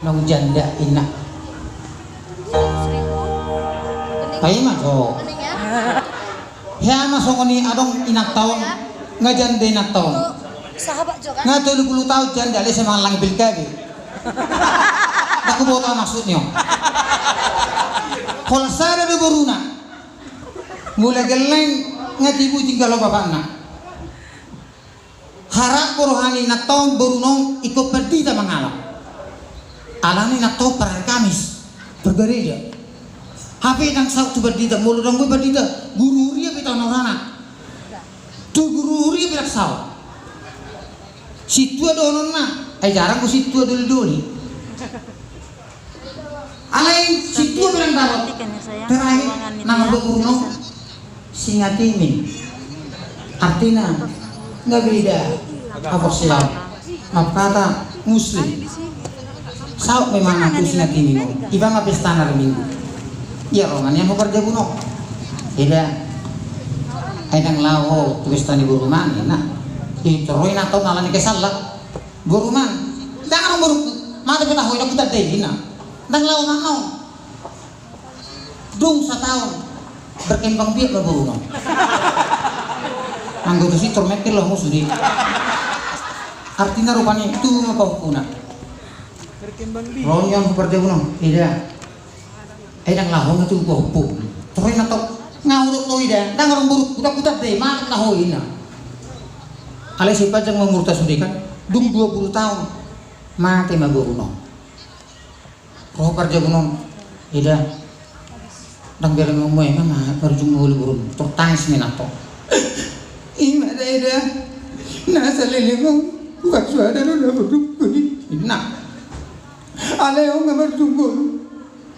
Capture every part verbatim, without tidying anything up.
Naung janda inna. Paima jo. Hea ma songon i adong inanta on. Nga janda inanta on. Nga tolu pulu taon janda, alai sai mangallangi pilkada. Ndang huboto maksudna on. Holan sada do boruna. Mula gelleng nga tibu tinggal ho bapakna. Harap roha ni inanta on boruna on ingkon pandita mangalap. Alana inanta on parhari Kamis bergereja. Hape ndang saut tu pandita, molo ndang boi pandita, guru huria pe taon horana. Tu guru huria pe ndang saut. Sintua dohononna, ai jarang do sintua doli-doli. Alai sintua pe ndang dapot. Terakhir na marburu on Singatimin. Artina nga beda haporseaon. Mangkata Muslim. Saut memang na tu Singatimin on. Iba ma pestana ari Minggu. Ia ro ma nian ho parjabun on. Eda. Ai ndang laho ho tu pesta ni boru ma ninna. Tor ro inanta on alani kesalla. Boru ma, ndang adong borungku. Mate pe taho i, ndang hutanda i ninna. Ndang laho ma on. Dung sataon berkembang biak ma boruna on. Anggo tusi tor mengkel laho musu di. Artina rupani tu ma pahompuna. Ro nian ho parjabun on. Eda. Ai ndang laho ma tu pahompu. Tor inanta on nga hudok do ida, ndang adong borungku, ndang hutanda i, mate pe taho i ninna. Alai sai panjang ma umurta sude kan, dung dua pulu taon mate ma boruna on. Ro parjabun on, eda. Ndang bere mamuhe ma marujung mangolu boruna. Tor tangis ma inanta on. Ima da eda. Na saleleng on, bukan suada do na borungku i ninna. Alai on nga marujung mangolu.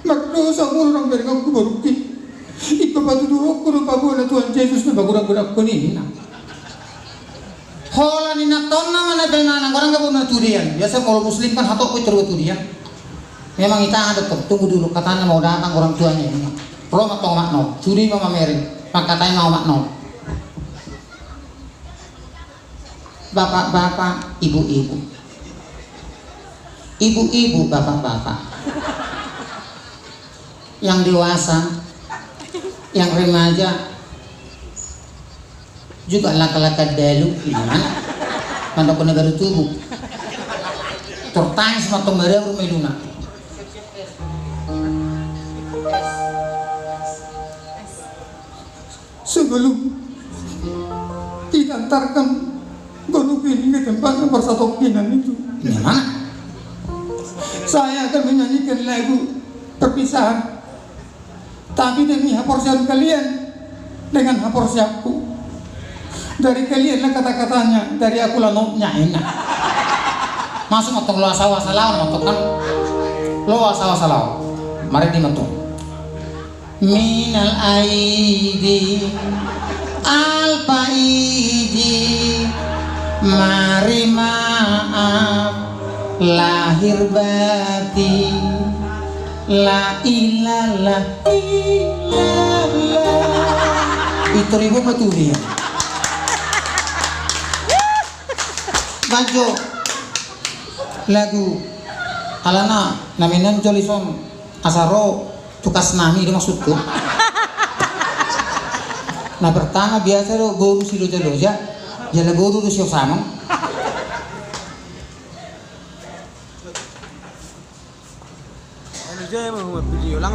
Mardosa molo ndang berengonku borungki. Ingkon patuduhonku do paboa na Tuhan Jesus na pagodang-godangkon i ninna. Holan inanta on nama na pe mana godang nga bona tudian. Biasa molo Muslim kan hatop i terus tudian. Memang ita ada tunggu dulu katanya mau datang orang tuanya ninna. Ro ma tong omakna on. Sude ma mamereng. Mangkatai ma omakna on. Bapak-bapak, ibu-ibu. Ibu-ibu, bapak-bapak. Yang dewasa, yang remaja, juga laka-laka dalu, gimana? Mandok kena baru tubuh. Tertangis ma tong maraur ma iluna. Sebelum kita antarkan borungku ini ke tempat yang persatongkinan itu, saya akan menyanyikan lagu perpisahan. Tapi demi haporseaon kalian dengan haporseaonku, dari kalianlah kata-katanya, dari aku lanutnya, enak. Masuk ma tong loas au asa laon ma tong kan. Loas au asa laon. Mari di ma tong. Minal aidin, al faidin, mari maaf lahir batin. La ilaha illallah. Itu ribu ma tudian. Banjo lagu alana na menonjol i son. Asa ro tu kas nami do maksudku. Na pertama biasa do boru si loja-loja, jala boru do si osanon. Anu jaya ma huma video lang